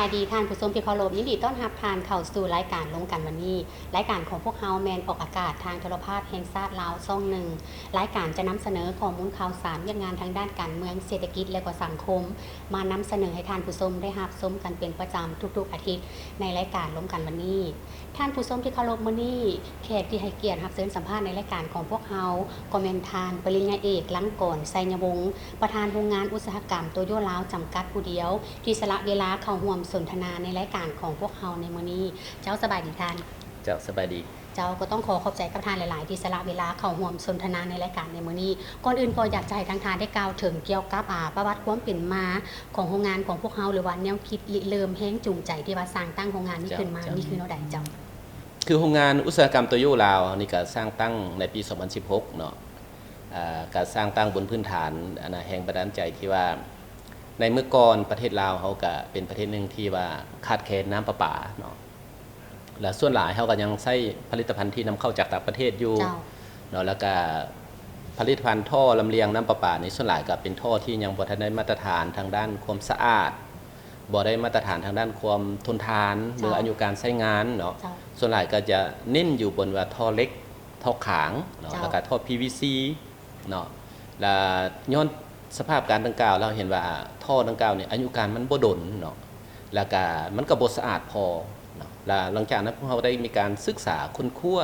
ສະບາຍດີທ່ານຜູ້ຊົມທີ່ເຄົາລົບ, ຍິນດີຕ້ອນຮັບທ່ານເຂົ້າສູ່ລາຍການລົງກັນວັນນີ້. ລາຍການຂອງພວກເຮົາແມ່ນອອກອາກາດທາງໂທລະພາບແຫ່ງຊາດລາວຊ່ອງໜຶ່ງ. ລາຍການຈະນຳສະເໜີຂໍ້ມູນຂ່າວສານ, ວຽກງານທາງດ້ານການເມືອງ, ເສດຖະກິດ ແລະ ກໍສັງຄົມ ມານຳສະເໜີໃຫ້ທ່ານຜູ້ຊົມໄດ້ຮັບຊົມກັນເປັນປະຈຳທຸກໆອາທິດໃນລາຍການລົງກັນວັນນີ້. ທ່ານຜູ້ຊົມທີ່ເຄົາລົບ, ມື້ນີ້ແຂກທີ່ໃຫ້ກຽດຮັບເຊີນສຳພາດໃນລາຍການຂອງພວກເຮົາ ກໍແມ່ນທ່ານປະລິນຍາເອກ ລັງກອນ ໄຊຍະວົງ ປະທານໂຮງງານອຸດສາຫະກຳໂຕໂຢລາວຈຳກັດຜູ້ດຽວ ທີ່ສະຫຼະເວລາເຂົ້າຮ່ວມສົນທະນາໃນລາຍການຂອງພວກເຮົາໃນມື້ນີ້. ເຈົ້າ, ສະບາຍດີທ່ານ. ເຈົ້າ, ສະບາຍດີ. ເຈົ້າ, ກໍຕ້ອງຂໍຂອບໃຈກັບທ່ານຫຼາຍໆ ທີ່ສະຫຼະເວລາເຂົ້າຮ່ວມສົນທະນາໃນລາຍການໃນມື້ນີ້. ກ່ອນອື່ນກໍຢາກຈະໃຫ້ທາງທ່ານໄດ້ກ່າວເຖິງກ່ຽວກັບ ອາ ປະຫວັດຄວາມເປັນມາຂອງໂຮງງານຂອງພວກເຮົາ ຫຼືວ່າແນວຄິດລິເລີ່ມແຮງຈູງໃຈທີ່ວ່າສ້າງຕັ້ງໂຮງງານນີ້ຂຶ້ນມາ ເຈົ້າ ນີ້ຄືແນວໃດເຈົ້າ? ຄືໂຮງງານອຸດສາຫະກຳໂຕໂຢລາວນີ້ກໍສ້າງຕັ້ງໃນປີສອງພັນສິບຫົກເນາະ. ອາ ກໍສ້າງຕັ້ງບົນພື້ນຖານ ອັນນະ ແຮງບັນດານໃຈທີ່ວ່າ ໃນເມື່ອກ່ອນປະເທດລາວເຮົາກໍເປັນປະເທດໜຶ່ງທີ່ວ່າຂາດແຄນນ້ຳປະປາເນາະ. ແລະ ສ່ວນຫຼາຍເຮົາກໍຍັງໃຊ້ຜະລິດຕະພັນທີ່ນຳເຂົ້າຈາກຕ່າງປະເທດຢູ່ ເຈົ້າ ເນາະ. ແລ້ວກໍຜະລິດຕະພັນທໍ່ລຳລຽງນ້ຳປະປານີ້ ສ່ວນຫຼາຍກໍເປັນທໍ່ທີ່ຍັງບໍ່ທັນໄດ້ມາດຕະຖານທາງດ້ານຄວາມສະອາດ, ບໍ່ໄດ້ມາດຕະຖານທາງດ້ານຄວາມທົນທານ ເຈົ້າ ຫຼື ອາຍຸການໃຊ້ງານເນາະ. ເຈົ້າ ສ່ວນຫຼາຍກໍຈະເນັ້ນຢູ່ບົນວ່າທໍ່ເຫຼັກ, ທໍ່ຂາງເນາະ, ເຈົ້າ ແລ້ວກໍທໍ່ ພີວີຊີ ເນາະ. ແລະ ຍ້ອນສະພາບການດັ່ງກ່າວ ເຮົາເຫັນວ່າທໍ່ດັ່ງກ່າວນີ້ອາຍຸການມັນບໍ່ດົນເນາະ ແລ້ວກະມັນກໍບໍ່ສະອາດພໍເນາະ. ແລະ ຫຼັງຈາກນັ້ນພວກເຮົາໄດ້ມີການສຶກສາຄົ້ນຄວ້າ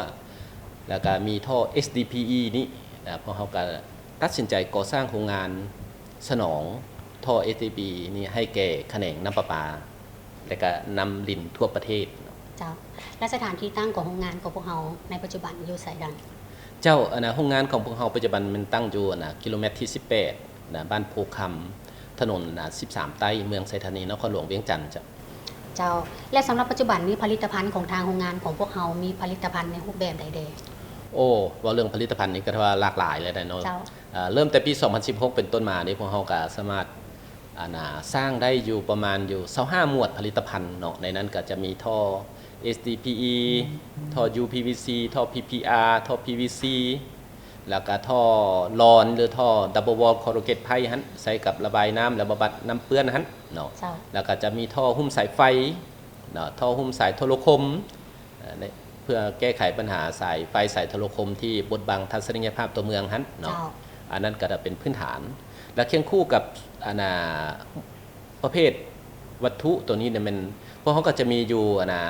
ແລ້ວກະມີທໍ່ ເອສດີພີອີ ນີ້ ແລ້ວພວກເຮົາກໍຕັດສິນໃຈກໍ່ສ້າງໂຮງງານສະໜອງທໍ່ ເອສດີພີອີ ນີ້ໃຫ້ແກ່ຂະແໜງນ້ຳປະປາ ແລ້ວກະນ້ຳລິນທົ່ວປະເທດເນາະ. ເຈົ້າ ແລະ ສະຖານທີ່ຕັ້ງຂອງໂຮງງານຂອງພວກເຮົາໃນປັດຈຸບັນຢູ່ໃສດາ? ເຈົ້າ, ອັນນະ ໂຮງງານຂອງພວກເຮົາປັດຈຸບັນແມ່ນຕັ້ງຢູ່ ອັນນະ ກິໂລແມັດທີສິບແປດ ນະ ບ້ານໂພຄຳ ຖະໜົນ ນະ ສິບສາມໃຕ້ ເມືອງໄຊທານີ ນະຄອນຫຼວງວຽງຈັນ. ເຈົ້າ ເຈົ້າ ແລະ ສຳລັບປັດຈຸບັນນີ້ ຜະລິດຕະພັນຂອງທາງໂຮງງານຂອງພວກເຮົາມີຜະລິດຕະພັນໃນຮູບແບບໃດແດ່? ໂອ້ ເວົ້າເລື່ອງຜະລິດຕະພັນນີ້ກໍຖືວ່າຫຼາກຫຼາຍແລ້ວເນາະ. ເຈົ້າ ເອີ ເລີ່ມແຕ່ປີສອງພັນສິບຫົກເປັນຕົ້ນມານີ້ ພວກເຮົາກໍສາມາດ ອັນນະ ສ້າງໄດ້ຢູ່ປະມານຢູ່ຊາວຫ້າໝວດຜະລິດຕະພັນເນາະ. ໃນນັ້ນກໍຈະມີທໍ່ ເອສດີພີອີ ທໍ່ ຢູພີວີຊີ ທໍ່ ພີພີອາ ທໍ່ ພີວີຊີ ແລ້ວກະທໍ່ລອນ ຫຼື ທໍ່ Double Wall Corrugated Pipe ຫັ້ນ ໃຊ້ກັບລະບາຍນ້ຳ ແລະ ບຳບັດນ້ຳເປື້ອນຫັ້ນເນາະ. ເຈົ້າ ແລ້ວກະຈະມີທໍ່ຫຸ້ມສາຍໄຟເນາະ, ທໍ່ຫຸ້ມສາຍໂທລະຄົມ ເອີ ໃນ ເພື່ອແກ້ໄຂບັນຫາສາຍໄຟສາຍໂທລະຄົມທີ່ບົດບັງທັດສະນີຍະພາບຕົວເມືອງຫັ້ນເນາະ. ເຈົ້າ ອັນນັ້ນກໍເປັນພື້ນຖານ ແລະ ຄຽງຄູ່ກັບ ອັນນະ ປະເພດວັດຖຸຕົວນີ້ນີ້ແມ່ນ ພວກເຮົາກໍຈະມີຢູ່ ອັນນະ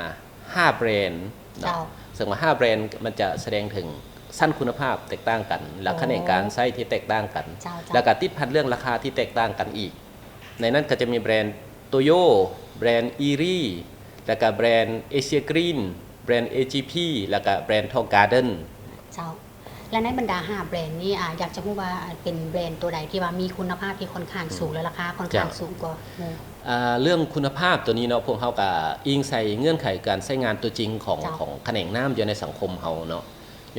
ຫ້າແບຣນເນາະ. ເຈົ້າ ເຊິ່ງວ່າຫ້າແບຣນມັນຈະສະແດງເຖິງຊັ້ນຄຸນນະພາບແຕກຕ່າງກັນ ແລະ ຂະແໜງການໃຊ້ທີ່ແຕກຕ່າງກັນ ເຈົ້າ ເຈົ້າ ແລ້ວກໍຕິດພັນເລື່ອງລາຄາທີ່ແຕກຕ່າງກັນອີກ. ໃນນັ້ນກໍຈະມີແບຣນໂຕໂຢ, ແບຣນອີຣີ ແລ້ວກະແບຣນເອເຊຍກຣີນ, ແບຣນເອຈີພີ ແລ້ວກະແບຣນທໍກາເດີນ. ເຈົ້າ ແລະ ໃນບັນດາຫ້າແບຣນນີ້ ອາ ຢາກຈະຮູ້ວ່າເປັນແບຣນຕົວໃດທີ່ວ່າມີຄຸນນະພາບທີ່ຄ່ອນຂ້າງສູງ ເຈົ້າ ແລະ ລາຄາຄ່ອນຂ້າງ ເຈົ້າ ສູງກວ່າໝູ່? ອາ ເລື່ອງຄຸນນະພາບຕົວນີ້ເນາະ ພວກເຮົາກະອີງໃສ່ເງື່ອນໄຂການໃຊ້ງານຕົວຈິງຂອງ ເຈົ້າ ຂອງຂະແໜງນ້ຳຢູ່ໃນສັງຄົມເຮົາເນາະ.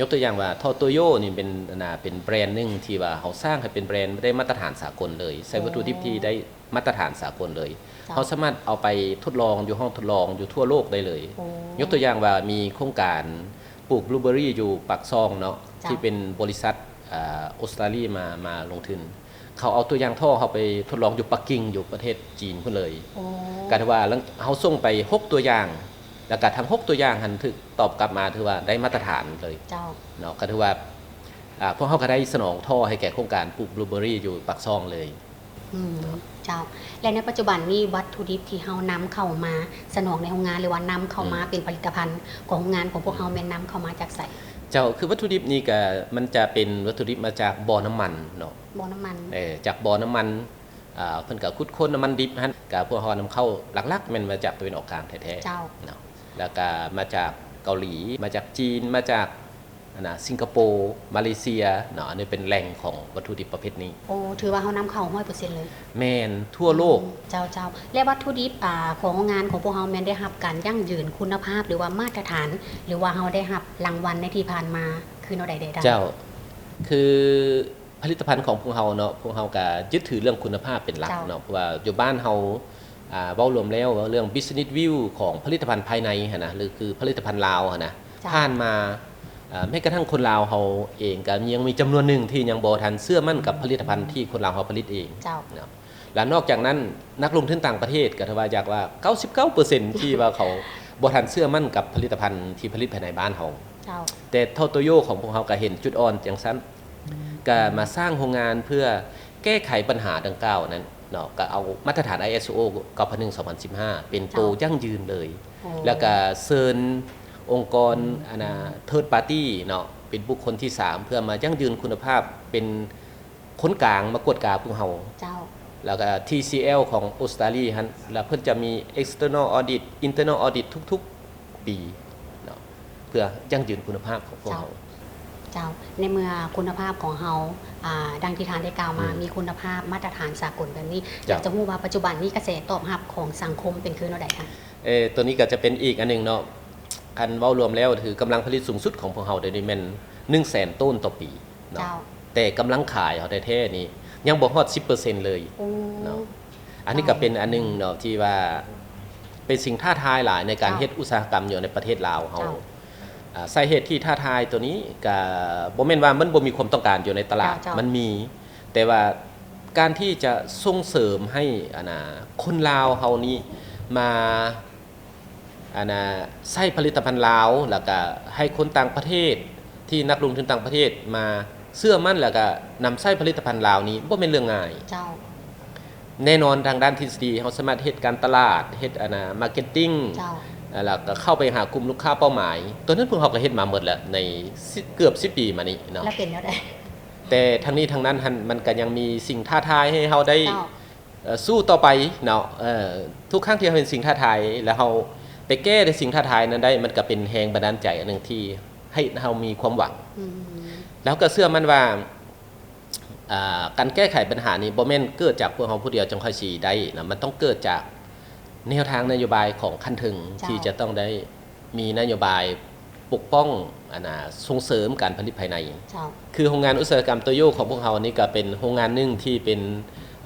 ຍົກຕົວຢ່າງວ່າ ທໍ່ໂຕໂຢນີ້ເປັນ ອັນນະ ເປັນແບຣນໜຶ່ງທີ່ວ່າເຮົາສ້າງໃຫ້ເປັນແບຣນໄດ້ມາດຕະຖານສາກົນເລີຍ, ໃຊ້ວັດຖຸດິບທີ່ໄດ້ມາດຕະຖານສາກົນເລີຍ. ເຈົ້າ ເຮົາສາມາດເອົາໄປທົດລອງຢູ່ຫ້ອງທົດລອງຢູ່ທົ່ວໂລກໄດ້ເລີຍ. ໂອ້ ຍົກຕົວຢ່າງວ່າມີໂຄງການປູກບລູເບີຣີຢູ່ປາກຊ່ອງເນາະ, ເຈົ້າ ທີ່ເປັນບໍລິສັດ ອາ ອົດສະຕາລີມາ ມາລົງທຶນ. ເຂົາເອົາຕົວຢ່າງທໍ່ເຮົາໄປທົດລອງຢູ່ປັກກິ່ງ ຢູ່ປະເທດຈີນພຸ້ນເລີຍ. ໂອ້ ກໍຖືວ່າເຮົາສົ່ງໄປຫົກຕົວຢ່າງ ແລ້ວກໍທັງຫົກຕົວຢ່າງຫັ້ນຖືກຕອບກັບມາ ຖືວ່າໄດ້ມາດຕະຖານເລີຍ. ເຈົ້າ ເນາະ ກໍຖືວ່າ ອາ ພວກເຮົາກໍໄດ້ສະໜອງທໍ່ໃຫ້ແກ່ໂຄງການປູກບລູເບີຣີຢູ່ປາກຊ່ອງເລີຍ. ອືມ ເຈົ້າ ແລະ ໃນປັດຈຸບັນນີ້ ວັດຖຸດິບທີ່ເຮົານຳເຂົ້າມາສະໜອງໃນໂຮງງານ ຫຼືວ່ານຳເຂົ້າມາ ອືມ ເປັນຜະລິດຕະພັນຂອງໂຮງງານຂອງພວກເຮົາ ອືມ ແມ່ນນຳເຂົ້າມາຈາກໃສ? ເຈົ້າ ຄືວັດຖຸດິບນີ້ກະ ມັນຈະເປັນວັດຖຸດິບມາຈາກບໍ່ນ້ຳມັນເນາະ. ບໍ່ນ້ຳມັນ. ເອີ ຈາກບໍ່ນ້ຳມັນ ອ່າ ເພິ່ນກະຂຸດຄົ້ນນ້ຳມັນດິບຫັ້ນ ກະພວກເຮົານຳເຂົ້າຫຼັກໆແມ່ນມາຈາກຕາເວັນອອກກາງແທ້ໆ. ເຈົ້າ ເນາະ ແລ້ວກະມາຈາກເກົາຫຼີ ມາຈາກຈີນ ມາຈາກ ອັນນະ ສິງກະໂປ ມາເລເຊຍເນາະ, ອັນນີ້ເປັນແຫຼ່ງຂອງວັດຖຸດິບປະເພດນີ້. ໂອ້ ຖືວ່າເຮົານຳເຂົ້າຮ້ອຍເປີເຊັນເລີຍ. ແມ່ນ ທົ່ວໂລກ. ອືມ ເຈົ້າ ເຈົ້າ ແລະ ວັດຖຸດິບ ອາ ຂອງໂຮງງານຂອງພວກເຮົາແມ່ນໄດ້ຮັບການຢັ້ງຢືນຄຸນນະພາບ ຫຼືວ່າມາດຕະຖານ ຫຼືວ່າເຮົາໄດ້ຮັບລາງວັນໃນທີ່ຜ່ານມາ ຄືແນວໃດແດ່ທ່ານ? ເຈົ້າ ຄືຜະລິດຕະພັນຂອງພວກເຮົາເນາະ, ພວກເຮົາກະຍຶດຖືເລື່ອງຄຸນນະພາບເປັນຫຼັກເນາະ, ເຈົ້າ ເພາະວ່າຢູ່ບ້ານເຮົາ ອາ ເວົ້າລວມແລ້ວ ເວົ້າເລື່ອງ business view ຂອງຜະລິດຕະພັນພາຍໃນຫັ້ນນະ ຫຼື ຄືຜະລິດຕະພັນລາວຫັ້ນນະ ເຈົ້າ ຜ່ານມາ ອາ ແມ້ກະທັ່ງຄົນລາວເຮົາເອງກະຍັງມີຈຳນວນໜຶ່ງທີ່ຍັງບໍ່ທັນເຊື່ອໝັ້ນກັບຜະລິດຕະພັນທີ່ຄົນລາວເຮົາຜະລິດເອງ. ເຈົ້າ ເນາະ ແລະນອກຈາກນັ້ນ ນັກລົງທຶນຕ່າງປະເທດກໍຖືວ່າຢາກວ່າ ເກົ້າສິບເກົ້າເປີເຊັນ ທີ່ວ່າເຂົາບໍ່ທັນເຊື່ອໝັ້ນກັບຜະລິດຕະພັນທີ່ຜະລິດພາຍໃນບ້ານເຮົາ. ເຈົ້າ. ແຕ່ເທົ່າໂຕໂຢຂອງພວກເຮົາກໍເຫັນຈຸດອ່ອນຈັ່ງຊັ້ນ ກໍມາສ້າງໂຮງງານເພື່ອແກ້ໄຂບັນຫາດັ່ງກ່າວນັ້ນເນາະ ກໍເອົາມາດຕະຖານ ໄອເອສໂອ ເກົ້າພັນໜຶ່ງ ສອງພັນສິບຫ້າ ເປັນໂຕ ເຈົ້າ ຢັ້ງຢືນເລີຍ. ໂອ້ ແລ້ວກໍເຊີນອົງກອນ ອາ third party ເນາະ ເປັນບຸກຄົນທີສາມ ເພື່ອມາຢັ້ງຢືນຄຸນນະພາບ ເປັນຄົນກາງມາກວດກາພວກເຮົາ. ເຈົ້າ. ແລ້ວກໍ ທີຊີແອລ ຂອງອົດສະຕາລີຫັ້ນ ແລ້ວເພິ່ນຈະມີ external audit internal audit ທຸກໆປີເນາະ ເພື່ອຢັ້ງຢືນຄຸນນະພາບຂອງພວກເຮົາ. ເຈົ້າ. ເຈົ້າ. ໃນເມື່ອຄຸນນະພາບຂອງເຮົາ ອາ ດັ່ງທີ່ທ່ານໄດ້ກ່າວມາ ອືມ ມີຄຸນນະພາບມາດຕະຖານສາກົນແບບນີ້ ເຈົ້າ ຢາກຈະຮູ້ວ່າປັດຈຸບັນນີ້ກະແສຕອບຮັບຂອງສັງຄົມເປັນຄືແນວໃດຄະ? ເອີ ໂຕນີ້ກໍຈະເປັນອີກອັນໜຶ່ງເນາະ ຄັນເວົ້າລວມແລ້ວ ຄືກຳລັງຜະລິດສູງສຸດຂອງພວກເຮົາດຽວນີ້ແມ່ນໜຶ່ງແສນໂຕນຕໍ່ປີເນາະ. ເຈົ້າ. ແຕ່ກຳລັງຂາຍເຮົາແທ້ໆນີ້ຍັງບໍ່ຮອດສິບເປີເຊັນເລີຍ. ໂອ້ ເນາະ. ອັນນີ້ກໍເປັນອັນໜຶ່ງເນາະ ທີ່ວ່າເປັນສິ່ງທ້າທາຍຫຼາຍໃນການ ເຈົ້າ ເຮັດອຸດສາຫະກຳຢູ່ໃນປະເທດລາວເຮົາ. ເຈົ້າ. ອາ ສາເຫດທີ່ທ້າທາຍໂຕນີ້ກໍບໍ່ແມ່ນວ່າມັນບໍ່ມີຄວາມຕ້ອງການຢູ່ໃນຕະຫຼາດ. ເຈົ້າ ເຈົ້າ. ມັນມີ ແຕ່ວ່າການທີ່ຈະສົ່ງເສີມໃຫ້ ອັນນ່າ ຄົນລາວເຮົານີ້ມາ ອັນນ່າ ໃຊ້ຜະລິດຕະພັນລາວ ແລ້ວກະໃຫ້ຄົນຕ່າງປະເທດ ທີ່ນັກລົງທຶນຕ່າງປະເທດມາເຊື່ອໝັ້ນ ແລ້ວກະນຳໃຊ້ຜະລິດຕະພັນລາວນີ້ ບໍ່ແມ່ນເລື່ອງງ່າຍ. ເຈົ້າ. ແນ່ນອນທາງດ້ານທິດສະດີ ເຮົາສາມາດເຮັດການຕະຫຼາດ ເຮັດ ອັນນ່າ marketing ເຈົ້າ ແລ້ວກໍເຂົ້າໄປຫາກຸ່ມລູກຄ້າເປົ້າໝາຍ ໂຕນັ້ນພວກເຮົາກໍເຮັດມາໝົດແລ້ວໃນ ສິບ ເກືອບສິບປີມານີ້ເນາະ. ແລ້ວເປັນແນວໃດ? ແຕ່ທັງນີ້ທັງນັ້ນຫັ້ນ ມັນກໍຍັງມີສິ່ງທ້າທາຍໃຫ້ເຮົາໄດ້ ເຈົ້າ ເອີ ສູ້ຕໍ່ໄປເນາະ. ເອີ ທຸກຄັ້ງທີ່ເຮົາເຫັນສິ່ງທ້າທາຍ ແລ້ວເຮົາໄປແກ້ໃນສິ່ງທ້າທາຍນັ້ນໄດ້ ມັນກໍເປັນແຮງບັນດານໃຈອັນໜຶ່ງທີ່ໃຫ້ເຮົາມີຄວາມຫວັງ. ອືມ. ແລ້ວກໍເຊື່ອໝັ້ນວ່າ ອ່າ ການແກ້ໄຂບັນຫານີ້ບໍ່ແມ່ນເກີດຈາກພວກເຮົາຜູ້ດຽວຈັ່ງຄ່ອຍຊິໄດ້ນະ, ມັນຕ້ອງເກີດຈາກແນວທາງນະໂຍບາຍຂອງຂັ້ນເທິງ ເຈົ້າ ທີ່ຈະຕ້ອງໄດ້ມີນະໂຍບາຍປົກປ້ອງ ອັນນ່າ ສົ່ງເສີມການຜະລິດພາຍໃນ. ເຈົ້າ. ຄືໂຮງງານອຸດສາຫະກຳໂຕໂຢຂອງພວກເຮົານີ້ກໍເປັນໂຮງງານໜຶ່ງທີ່ເປັນ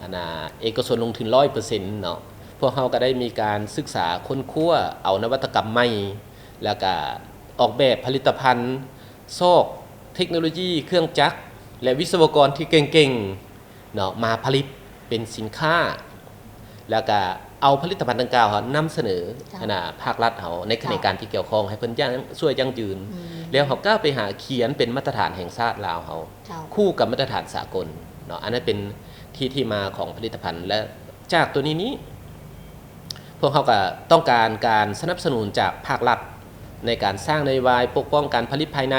ອັນນ່າ ເອກະຊົນລົງທຶນຮ້ອຍເປີເຊັນເນາະ. ພວກເຮົາກໍໄດ້ມີການສຶກສາຄົ້ນຄວ້າເອົານະວັດຕະກຳໃໝ່ ແລ້ວກໍອອກແບບຜະລິດຕະພັນ ຊອກເທັກໂນໂລຢີ ເຄື່ອງຈັກ ແລະ ວິສະວະກອນທີ່ເກັ່ງໆເນາະ ມາຜະລິດເປັນສິນຄ້າ ແລ້ວກະເອົາຜະລິດຕະພັນດັ່ງກ່າວເຮົານຳສະເໜີ ເຈົ້າ ອັນນ່າ ພາກລັດເຮົາໃນຂະແໜງການທີ່ກ່ຽວຂ້ອງ ໃຫ້ເພິ່ນຍັງ ຊ່ວຍຢັ້ງຢືນ ອືມ ແລ້ວເຮົາກ້າວໄປຫາຂຽນເປັນມາດຕະຖານແຫ່ງຊາດລາວເຮົາ ເຈົ້າ ຄູ່ກັບມາດຕະຖານສາກົນເນາະ. ອັນນັ້ນເປັນທີ່ ທີ່ມາຂອງຜະລິດຕະພັນ ແລະ ຈາກໂຕນີ້ນີ້ ພວກເຮົາກໍຕ້ອງການການສະໜັບສະໜູນຈາກພາກລັດ ໃນການສ້າງນະໂຍບາຍປົກປ້ອງການຜະລິດພາຍໃນ.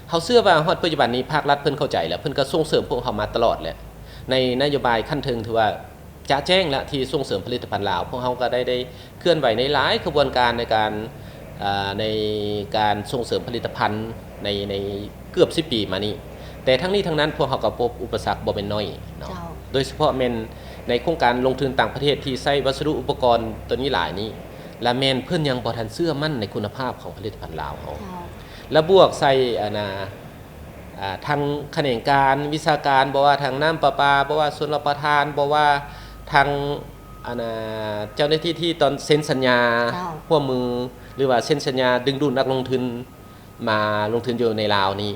ເຮົາເຊື່ອວ່າຮອດປັດຈຸບັນນີ້ພາກລັດເພິ່ນເຂົ້າໃຈແລ້ວ ເພິ່ນກໍສົ່ງເສີມພວກເຮົາມາຕະຫຼອດແຫຼະ. ໃນນະໂຍບາຍຂັ້ນເທິງຖືວ່າຈະແຈ້ງແລ້ວ ທີ່ສົ່ງເສີມຜະລິດຕະພັນລາວ. ພວກເຮົາກໍໄດ້ ໄດ້ເຄື່ອນໄຫວໃນຫຼາຍຂະບວນການໃນການ ເອີ ໃນການສົ່ງເສີມຜະລິດຕະພັນໃນ ໃນເກືອບສິບປີມານີ້. ແຕ່ທັງນີ້ທັງນັ້ນ ພວກເຮົາກໍພົບອຸປະສັກບໍ່ແມ່ນໜ້ອຍເນາະ ເຈົ້າ ໂດຍສະເພາະແມ່ນໃນໂຄງການລົງທຶນຕ່າງປະເທດທີ່ໃຊ້ວັດສະດຸອຸປະກອນໂຕນີ້ຫຼາຍນີ້ ລະແມ່ນເພິ່ນຍັງບໍ່ທັນເຊື່ອໝັ້ນໃນຄຸນນະພາບຂອງຜະລິດຕະພັນລາວເຮົາ ເຈົ້າ ລະບວກໃສ່ ອັນນ່າ ອ່າ ທາງຂະແໜງການວິຊາການ ບໍ່ວ່າທາງນ້ຳປະປາ ບໍ່ວ່າຊົນລະປະທານ ບໍ່ວ່າທາງ ອັນນ່າ ເຈົ້າໜ້າທີ່ທີ່ຕອນເຊັນສັນຍາ ເຈົ້າ ຮ່ວມມື ຫຼືວ່າເຊັນສັນຍາດຶງດູດນັກລົງທຶນ ມາລົງທຶນຢູ່ໃນລາວນີ້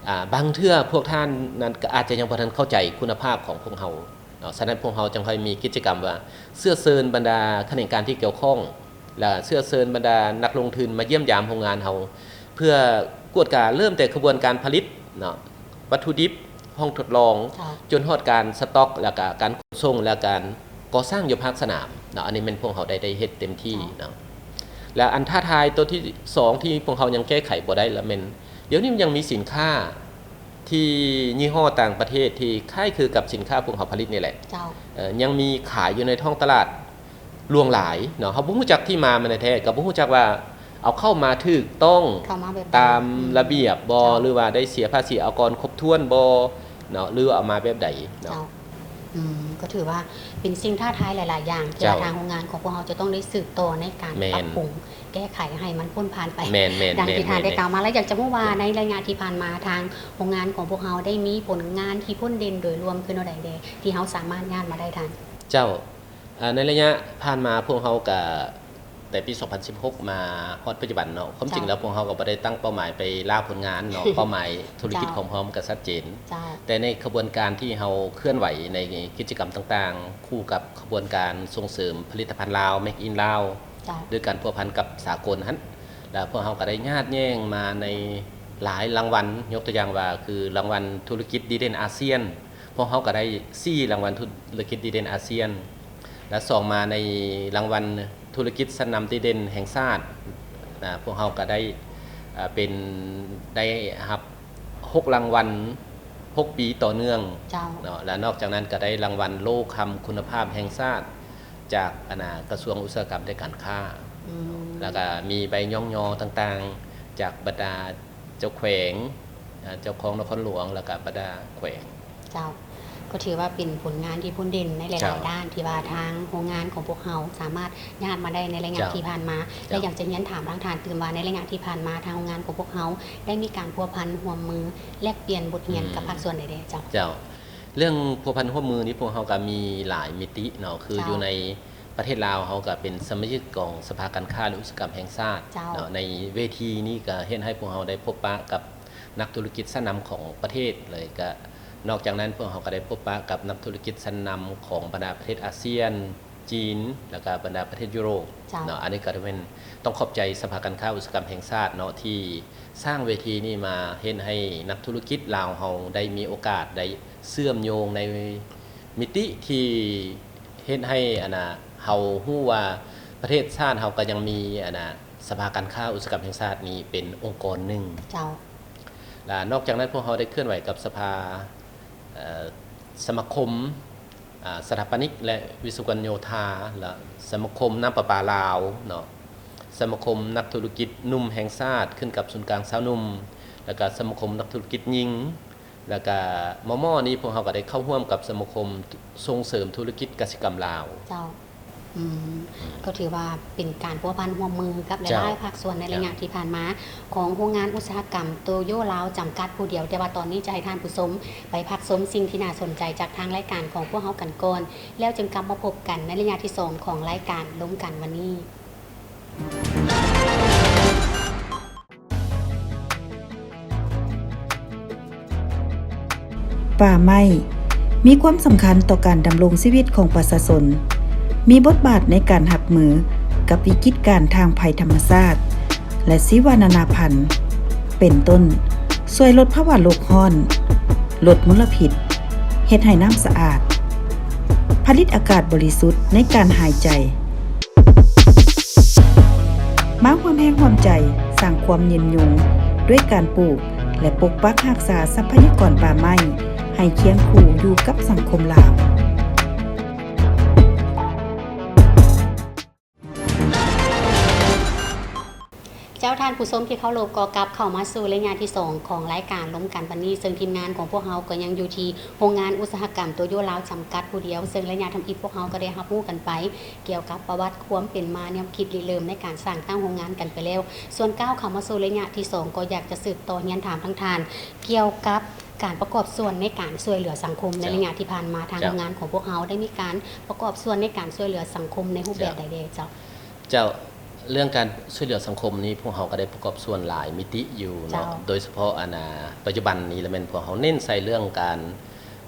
ອ່າ ບາງເທື່ອພວກທ່ານນັ້ນກໍອາດຈະຍັງບໍ່ທັນເຂົ້າໃຈຄຸນນະພາບຂອງພວກເຮົາເນາະ. ສະນັ້ນພວກເຮົາຈຶ່ງຄ່ອຍມີກິດຈະກຳວ່າ ເຊື້ອເຊີນບັນດາຂະແໜງການທີ່ກ່ຽວຂ້ອງ ແລະ ເຊື້ອເຊີນບັນດານັກລົງທຶນມາຢ້ຽມຢາມໂຮງງານເຮົາ ເພື່ອກວດກາເລີ່ມແຕ່ຂະບວນການຜະລິດເນາະ ວັດຖຸດິບ ຫ້ອງທົດລອງ ເຈົ້າ ຈົນຮອດການສະຕັອກ ແລະ ກະການຂົນສົ່ງ ແລະ ການກໍ່ສ້າງຢູ່ພາກສະໜາມເນາະ. ອັນນີ້ແມ່ນພວກເຮົາໄດ້ ໄດ້ເຮັດເຕັມທີ່ ເຈົ້າ ເນາະ. ແລ້ວອັນທ້າທາຍຕົວທີສອງທີ່ພວກເຮົາຍັງແກ້ໄຂບໍ່ໄດ້ລະແມ່ນ ດຽວນີ້ມັນຍັງມີສິນຄ້າທີ່ຍີ່ຫໍ້ຕ່າງປະເທດທີ່ຄ້າຍຄືກັບສິນຄ້າພວກເຮົາຜະລິດນີ້ແຫຼະ ເຈົ້າ ເອີ ຍັງມີຂາຍຢູ່ໃນທ້ອງຕະຫຼາດຫຼວງຫຼາຍເນາະ. ເຮົາບໍ່ຮູ້ຈັກທີ່ມາມັນແທ້ໆ ກໍບໍ່ຮູ້ຈັກວ່າເອົາເຂົ້າມາຖືກຕ້ອງ ເຂົ້າມາແບບໃດ ຕາມ ອືມ ລະບຽບບໍ່ ເຈົ້າ ຫຼືວ່າໄດ້ເສຍພາສີອາກອນຄົບຖ້ວນບໍ່ເນາະ ຫຼືເອົາມາແບບໃດເນາະ. ເຈົ້າ. ອືມ ກໍຖືວ່າເປັນສິ່ງທ້າທາຍຫຼາຍໆຢ່າງ ທີ່ ເຈົ້າ ວ່າທາງໂຮງງານຂອງພວກເຮົາຈະຕ້ອງໄດ້ສືບຕໍ່ໃນການ ແມ່ນ ປັບປຸງແກ້ໄຂໃຫ້ມັນພົ້ນຜ່ານໄປ ແມ່ນໆໆໆ ດັ່ງທີ່ທ່ານໄດ້ກ່າວມາ. ແລະ ຢາກຈະຮູ້ວ່າ ແມ່ນໆ ໃນໄລຍະທີ່ຜ່ານມາ ທາງໂຮງງານຂອງພວກເຮົາໄດ້ມີຜົນງານທີ່ພົ້ນເດັ່ນໂດຍລວມຄືແນວໃດແດ່ ທີ່ເຮົາສາມາດຍາດມາໄດ້ທ່ານ? ເຈົ້າ. ອາ ໃນໄລຍະຜ່ານມາພວກເຮົາກະ ແຕ່ປີສອງພັນສິບຫົກມາຮອດປັດຈຸບັນເນາະ, ຄວາມຈິງແລ້ວພວກເຮົາກໍບໍ່ໄດ້ຕັ້ງເປົ້າໝາຍໄປລ່າຜົນງານເນາະ, ເປົ້າໝາຍທຸລະກິດຂອງພວກເຮົາມັນກໍຊັດເຈນ. ແຕ່ໃນຂະບວນການທີ່ເຮົາເຄື່ອນໄຫວໃນກິດຈະກຳຕ່າງໆ ຄູ່ກັບຂະບວນການສົ່ງເສີມຜະລິດຕະພັນລາວ Make in Lao ດ້ວຍການພົວພັນກັບສາກົນຫັ້ນ ແລ້ວພວກເຮົາກໍໄດ້ຍາດແຍ່ງມາໃນຫຼາຍລາງວັນ, ຍົກຕົວຢ່າງວ່າຄືລາງວັນທຸລະກິດດີເດັ່ນອາຊຽນ, ພວກເຮົາກໍໄດ້ສີ່ລາງວັນທຸລະກິດດີເດັ່ນອາຊຽນ ແລະ ສອງມາໃນລາງວັນທຸລະກິດຊັ້ນນຳດີເດັ່ນແຫ່ງຊາດນະ, ພວກເຮົາກໍໄດ້ ເປັນ ໄດ້ຮັບຫົກລາງວັນຫົກປີຕໍ່ເນື່ອງເນາະ, ແລະ ນອກຈາກນັ້ນກໍໄດ້ລາງວັນໂລ່ຄຳຄຸນນະພາບແຫ່ງຊາດຈາກ ອັນນາ ກະຊວງອຸດສາຫະກຳ ແລະ ການຄ້າ, ແລ້ວກໍມີໃບຍ້ອງຍໍຕ່າງໆຈາກບັນດາເຈົ້າແຂວງ, ເຈົ້າຄອງນະຄອນຫຼວງ ແລ້ວກໍບັນດາແຂວງ. ເຈົ້າ ກໍຖືວ່າເປັນຜົນງານທີ່ພົ້ນເດັ່ນໃນຫຼາຍໆດ້ານ ທີ່ວ່າທາງໂຮງງານຂອງພວກເຮົາສາມາດຍາດມາໄດ້ໃນໄລຍະທີ່ຜ່ານມາ ແລະ ຢາກຈະຮຽນຖາມທາງທ່ານຕື່ມວ່າ ໃນໄລຍະທີ່ຜ່ານມາ ທາງໂຮງງານຂອງພວກເຮົາໄດ້ມີການພົວພັນຮ່ວມມື ແລກປ່ຽນບົດຮຽນກັບພາກສ່ວນໃດແດ່ເຈົ້າ? ເຈົ້າ ເລື່ອງພົວພັນຮ່ວມມືນີ້ ພວກເຮົາກໍມີຫຼາຍມິຕິເນາະ, ຄືຢູ່ໃນປະເທດລາວເຮົາກໍເປັນສະມາຊິກຂອງສະພາການຄ້າ ແລະ ອຸດສາຫະກຳແຫ່ງຊາດເນາະ, ໃນເວທີນີ້ກໍເຮັດໃຫ້ພວກເຮົາໄດ້ພົບປະກັບ ນັກທຸລະກິດຊັ້ນນຳຂອງປະເທດເລີຍ, ກະນອກຈາກນັ້ນ ພວກເຮົາກໍໄດ້ພົບປະກັບນັກທຸລະກິດຊັ້ນນຳຂອງບັນດາປະເທດອາຊຽນ, ຈີນ ແລ້ວກະບັນດາປະເທດຢູໂຣບເນາະ. ອັນນີ້ກໍຖືເປັນ ຕ້ອງຂອບໃຈສະພາການຄ້າອຸດສາຫະກຳແຫ່ງຊາດເນາະ ທີ່ສ້າງເວທີນີ້ມາເຮັດໃຫ້ນັກທຸລະກິດລາວເຮົາໄດ້ມີໂອກາດໄດ້ເຊື່ອມໂຍງໃນມິຕິທີ່ເຮັດໃຫ້ ອັນນາ ເຮົາຮູ້ວ່າປະເທດຊາດເຮົາກໍຍັງມີ ອັນນາ ສະພາການຄ້າອຸດສາຫະກຳແຫ່ງຊາດນີ້ເປັນອົງກອນໜຶ່ງ. ເຈົ້າ. ແລະ ນອກຈາກນັ້ນ ພວກເຮົາໄດ້ເຄື່ອນໄຫວກັບສະພາ ເອີ ສະມາຄົມ ອາ ສະຖາປະນິກ ແລະ ວິສະວະກອນໂຍທາ ແລະ ສະມາຄົມນ້ຳປະປາລາວເນາະ, ສະມາຄົມນັກທຸລະກິດໜຸ່ມແຫ່ງຊາດ ຂຶ້ນກັບສູນກາງຊາວໜຸ່ມ ແລ້ວກະສະມາຄົມນັກທຸລະກິດຍິງ ແລ້ວກະມໍ່ໆນີ້ ພວກເຮົາກໍໄດ້ເຂົ້າຮ່ວມກັບສະມາຄົມສົ່ງເສີມທຸລະກິດກະສິກຳລາວ. ເຈົ້າ. ອືມ ກໍຖືວ່າເປັນການພົວພັນຮ່ວມມືກັບຫຼາຍໆພາກສ່ວນໃນໄລຍະທີ່ຜ່ານມາ ຂອງໂຮງງານອຸດສາຫະກຳໂຕໂຢລາວຈຳກັດຜູ້ດຽວ, ແຕ່ວ່າຕອນນີ້ຈະໃຫ້ທ່ານຜູ້ຊົມໄປພັກຊົມສິ່ງທີ່ໜ້າສົນໃຈຈາກທາງລາຍການຂອງພວກເຮົາກັນກ່ອນ, ແລ້ວຈຶ່ງກັບມາພົບກັນໃນໄລຍະທີສອງຂອງລາຍການລົມກັນວັນນີ້. ປ່າໄມ້ມີຄວາມສຳຄັນຕໍ່ການດຳລົງຊີວິດຂອງປະຊາຊົນ, ມີບົດບາດໃນການຮັບມືກັບວິກິດການທາງໄພທຳມະຊາດ ແລະ ຊີວະນານາພັນ, ເປັນຕົ້ນ ຊ່ວຍລົດພາວະໂລກຮ້ອນ, ລົດມົນລະພິດ, ເຮັດໃຫ້ນ້ຳສະອາດ, ຜະລິດອາກາດບໍລິສຸດໃນການຫາຍໃຈ. ມາຮ່ວມແຮງຮ່ວມໃຈສ້າງຄວາມຍືນຍົງດ້ວຍການປູກ ແລະ ປົກປັກຮັກສາຊັບພະຍາກອນປ່າໄມ້ໃຫ້ຄຽງຄູ່ຢູ່ກັບສັງຄົມລາວ. ເຈົ້າ ທ່ານຜູ້ຊົມທີ່ເຄົາລົບ, ກໍກັບເຂົ້າມາສູ່ໄລຍະທີສອງຂອງລາຍການລົມກັນວັນນີ້, ເຊິ່ງທີມງານຂອງພວກເຮົາກໍຍັງຢູ່ທີ່ໂຮງງານອຸດສາຫະກຳໂຕໂຢລາວຈຳກັດຜູ້ດຽວ, ເຊິ່ງໄລຍະທຳອິດພວກເຮົາກໍໄດ້ຮັບຮູ້ກັນໄປ ກ່ຽວກັບປະຫວັດຄວາມເປັນມາ, ແນວຄິດລິເລີ່ມໃນການສ້າງຕັ້ງໂຮງງານກັນໄປແລ້ວ. ສ່ວນກ້າວເຂົ້າມາສູ່ໄລຍະທີສອງ ກໍຢາກຈະສືບຕໍ່ຮຽນຖາມທາງທ່ານ ກ່ຽວກັບການປະກອບສ່ວນໃນການຊ່ວຍເຫຼືອສັງຄົມໃນໄລຍະທີ່ຜ່ານມາ, ທາງໂຮງງານຂອງພວກເຮົາໄດ້ມີການປະກອບສ່ວນໃນການຊ່ວຍເຫຼືອສັງຄົມໃນຮູບແບບໃດແດ່ເຈົ້າ? ເຈົ້າ. ເລື່ອງການຊ່ວຍເຫຼືອສັງຄົມນີ້ ພວກເຮົາກໍໄດ້ປະກອບສ່ວນຫຼາຍມິຕິຢູ່ເນາະ, ໂດຍສະເພາະ ອັນນາ ປັດຈຸບັນນີ້ລະແມ່ນພວກເຮົາເນັ້ນໃສ່ເລື່ອງການ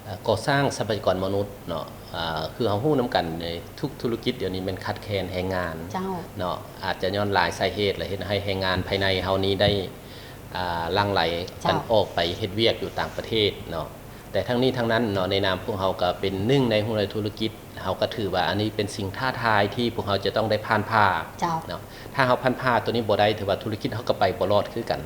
ເອີ ກໍ່ສ້າງຊັບພະຍາກອນມະນຸດເນາະ, ເອີ ຄືເຮົາຮູ້ນຳກັນ ໃນທຸກທຸລະກິດດຽວນີ້ແມ່ນຂາດແຄນແຮງງານເນາະ, ອາດຈະຍ້ອນຫຼາຍສາເຫດ ແລະ ເຮັດໃຫ້ແຮງງານພາຍໃນເຮົານີ້ໄດ້ ອ່າ ຫຼັ່ງໄຫຼກັນອອກໄປເຮັດວຽກຢູ່ຕ່າງປະເທດເນາະ. ແຕ່ທັງນີ້ທັງນັ້ນເນາະ, ໃນນາມພວກເຮົາກໍເປັນໜຶ່ງໃນຫົວໜ້າທຸລະກິດ, ເຮົາກໍຖືວ່າອັນນີ້ເປັນສິ່ງທ້າທາຍທີ່ພວກເຮົາຈະຕ້ອງໄດ້ຜ່ານຜ່າເນາະ. ຖ້າເຮົາຜ່ານຜ່າຕົວນີ້ບໍ່ໄດ້ ຖືວ່າທຸລະກິດເຮົາກໍໄປບໍ່ລອດຄືກັນ.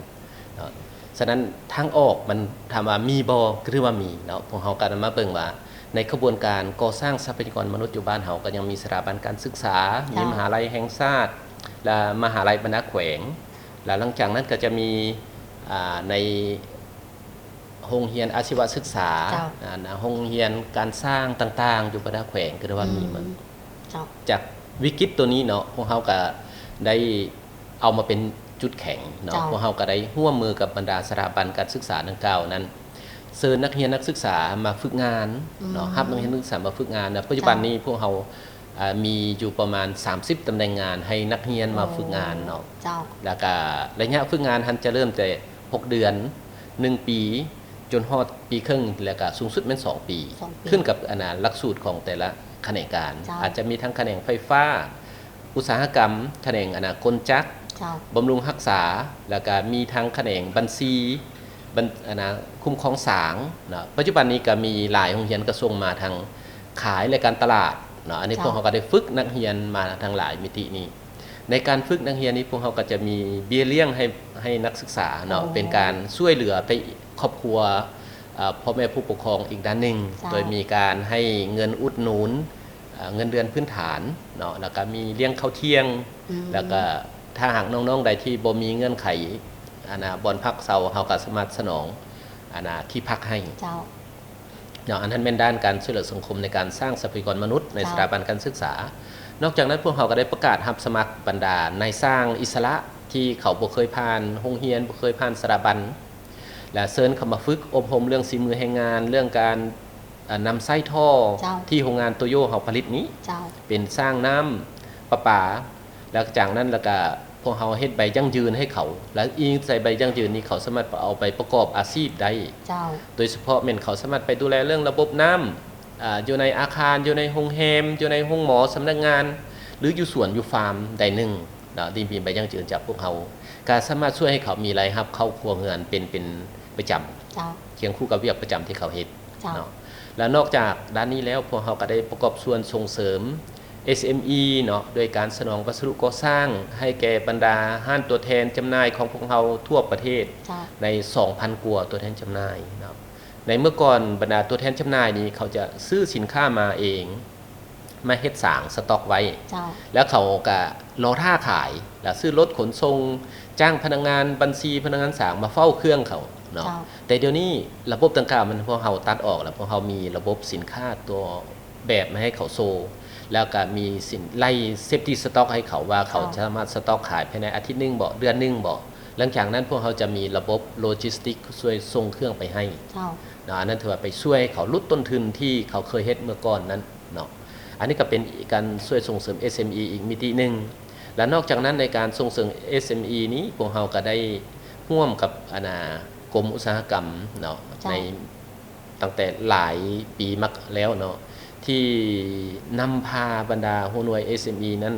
ເນາະ. ສະນັ້ນທາງອອກມັນຖາມວ່າມີບໍ່? ກໍຖືວ່າມີເນາະ. ພວກເຮົາກໍນຳມາເບິ່ງວ່າ ໃນຂະບວນການກໍ່ສ້າງຊັບພະຍາກອນມະນຸດຢູ່ບ້ານເຮົາ ກໍຍັງມີສະຖາບັນການສຶກສາ, ມີມະຫາໄລແຫ່ງຊາດ ແລະ ມະຫາໄລບັນດາແຂວງ, ແລະ ຫຼັງຈາກນັ້ນກໍຈະມີ ອ່າ ໃນໂຮງຮຽນອາຊີວະສຶກສາ, ອ່າ ໂຮງຮຽນການຊ່າງຕ່າງໆ ຢູ່ບັນດາແຂວງ ກໍຖືວ່າມີໝົດ. ຈາກວິກິດຕົວນີ້ເນາະ ພວກເຮົາກໍໄດ້ ເອົາມາເປັນຈຸດແຂງເນາະ. ເຈົ້າ. ພວກເຮົາກໍໄດ້ຮ່ວມມືກັບບັນດາສະຖາບັນການສຶກສາດັ່ງກ່າວນັ້ນ ເຊີນນັກຮຽນນັກສຶກສາມາຝຶກງານເນາະ, ອືມ ຮັບນັກຮຽນນັກສຶກສາມາຝຶກງານ. ແລະ ປັດຈຸບັນນີ້ພວກເຮົາ ອ່າ ມີຢູ່ປະມານສາມສິບຕຳແໜ່ງງານໃຫ້ນັກຮຽນມາ ໂອ້ ຝຶກງານເນາະ. ເຈົ້າ. ແລ້ວກະໄລຍະຝຶກງານຫັ້ນຈະເລີ່ມແຕ່ຫົກເດືອນ, ໜຶ່ງປີ, ຈົນຮອດປີເຄິ່ງ ແລ້ວກະສູງສຸດແມ່ນສອງປີ ສອງປີ ຂຶ້ນກັບ ອັນນ່າ ຫຼັກສູດຂອງແຕ່ລະຂະແໜງການ. ເຈົ້າ. ອາດຈະມີທັງຂະແໜງໄຟຟ້າ, ອຸດສາຫະກຳ, ຂະແໜງ ອັນນ່າ ກົນຈັກ, ເຈົ້າ. ບຳລຸງຮັກສາ, ແລ້ວກະມີທັງຂະແໜງບັນຊີ, ບັນ ອັນນ່າ ຄຸ້ມຄອງສາງເນາະ. ປັດຈຸບັນນີ້ກໍມີຫຼາຍໂຮງຮຽນກໍສົ່ງມາທາງຂາຍ ແລະ ການຕະຫຼາດເນາະ. ອັນນີ້ ເຈົ້າ ພວກເຮົາກໍໄດ້ຝຶກນັກຮຽນມາທາງຫຼາຍມິຕິນີ້. ໃນການຝຶກນັກຮຽນນີ້ ພວກເຮົາກໍຈະມີເບ້ຍລ້ຽງໃຫ້ ໃຫ້ນັກສຶກສາເນາະ, ໂອ້ ເປັນການຊ່ວຍເຫຼືອໄປຄອບຄົວ ເອີ ພໍ່ແມ່ຜູ້ປົກຄອງອີກດ້ານໜຶ່ງ, ເຈົ້າ. ໂດຍມີການໃຫ້ເງິນອຸດໜູນ ເອີ ເງິນເດືອນພື້ນຖານເນາະ, ແລ້ວກໍມີລ້ຽງເຂົ້າທ່ຽງ, ອືມ ແລ້ວກໍຖ້າຫາກນ້ອງໆໃດທີ່ບໍ່ມີເງື່ອນໄຂ ອັນນ່າ ບ່ອນພັກເຊົາ, ເຮົາກໍສາມາດສະໜອງ ອັນນ່າ ທີ່ພັກໃຫ້. ເຈົ້າ. ເນາະ, ອັນນັ້ນແມ່ນດ້ານການຊ່ວຍເຫຼືອສັງຄົມໃນການສ້າງຊັບພະຍາກອນມະນຸດໃນ ເຈົ້າ ສະຖາບັນການສຶກສາ. ນອກຈາກນັ້ນ ພວກເຮົາກໍໄດ້ປະກາດຮັບສະໝັກບັນດານາຍຊ່າງອິດສະຫຼະທີ່ເຂົາບໍ່ເຄີຍຜ່ານໂຮງຮຽນ, ບໍ່ເຄີຍຜ່ານສະຖາບັນ ແລະ ເຊີນເຂົາມາຝຶກອົບຮົມເລື່ອງສີມືແຮງງານ, ເລື່ອງການ ອາ ນຳໃຊ້ທໍ່ ເຈົ້າ ທີ່ໂຮງງານໂຕໂຢເຮົາຜະລິດນີ້ ເຈົ້າ ເປັນສ້າງນ້ຳປະປາ. ແລ້ວຈາກນັ້ນແລ້ວກະພວກເຮົາເຮັດໃບຢັ້ງຢືນໃຫ້ເຂົາ ແລ້ວອີງໃສ່ໃບຢັ້ງຢືນນີ້ ເຂົາສາມາດເອົາໄປປະກອບອາຊີບໄດ້. ເຈົ້າ. ໂດຍສະເພາະແມ່ນເຂົາສາມາດໄປດູແລເລື່ອງລະບົບນ້ຳ ອາ ຢູ່ໃນອາຄານ, ຢູ່ໃນໂຮງແຮມ, ຢູ່ໃນໂຮງໝໍ, ສຳນັກງານ ຫຼື ຢູ່ສວນ, ຢູ່ຟາມໃດໜຶ່ງເນາະ ທີ່ມີໃບຢັ້ງຢືນຈາກພວກເຮົາ ກະສາມາດຊ່ວຍໃຫ້ເຂົາມີລາຍຮັບເຂົ້າຄົວເຮືອນເປັນ, ເປັນປະຈຳ ເຈົ້າ ຄຽງຄູ່ກັບວຽກປະຈຳທີ່ເຂົາເຮັດ ເຈົ້າ ເນາະ. ແລະ ນອກຈາກດ້ານນີ້ແລ້ວ ພວກເຮົາກໍໄດ້ປະກອບສ່ວນສົ່ງເສີມ ເອສເອັມອີ ເນາະ ໂດຍການສະໜອງວັດສະດຸກໍ່ສ້າງໃຫ້ແກ່ບັນດາຮ້ານຕົວແທນຈຳໜ່າຍຂອງພວກເຮົາທົ່ວປະເທດ ເຈົ້າ ໃນສອງພັນກວ່າຕົວແທນຈຳໜ່າຍເນາະ. ໃນເມື່ອກ່ອນບັນດາຕົວແທນຈຳໜ່າຍນີ້ ເຂົາຈະຊື້ສິນຄ້າມາເອງ ມາເຮັດສາງສະຕັອກໄວ້ ເຈົ້າ ແລ້ວເຂົາກະລໍຖ້າຂາຍ ແລ້ວຊື້ລົດຂົນສົ່ງ, ຈ້າງພະນັກງານບັນຊີ, ພະນັກງານສາງມາເຝົ້າເຄື່ອງເຂົາເນາະ ເຈົ້າ ແຕ່ດຽວນີ້ລະບົບດັ່ງກ່າວມັນ ພວກເຮົາຕັດອອກແລ້ວ, ພວກເຮົາມີລະບົບສິນຄ້າຕົວແບບມາໃຫ້ເຂົາໂຊ ແລ້ວກະມີສິນ ໄລ່ເຊຟຕີສະຕັອກໃຫ້ເຂົາວ່າ ເຂົາ ເຈົ້າ ສາມາດສະຕັອກຂາຍພາຍໃນອາທິດໜຶ່ງບໍ ເດືອນໜຶ່ງບໍ. ຫຼັງຈາກນັ້ນພວກເຮົາຈະມີລະບົບໂລຈິສຕິກຊ່ວຍສົ່ງເຄື່ອງໄປໃຫ້ ເຈົ້າ ເນາະ, ອັນນັ້ນຖືວ່າໄປຊ່ວຍເຂົາຫຼຸດຕົ້ນທຶນທີ່ເຂົາເຄີຍເຮັດເມື່ອກ່ອນນັ້ນເນາະ. ອັນນີ້ກໍເປັນການຊ່ວຍສົ່ງເສີມ ເອສເອັມອີ ອີກມິຕິໜຶ່ງ ແລະ ນອກຈາກນັ້ນໃນການສົ່ງເສີມ ເອສເອັມອີ ນີ້ ພວກເຮົາກໍໄດ້ຮ່ວມກັບ ອັນນ່າ ກົມອຸດສາຫະກຳເນາະ ເຈົ້າ ໃນ ຕັ້ງແຕ່ຫຼາຍປີມາແລ້ວເນາະ ທີ່ນຳພາບັນດາຫົວໜ່ວຍ ເອສເອັມອີ ນັ້ນ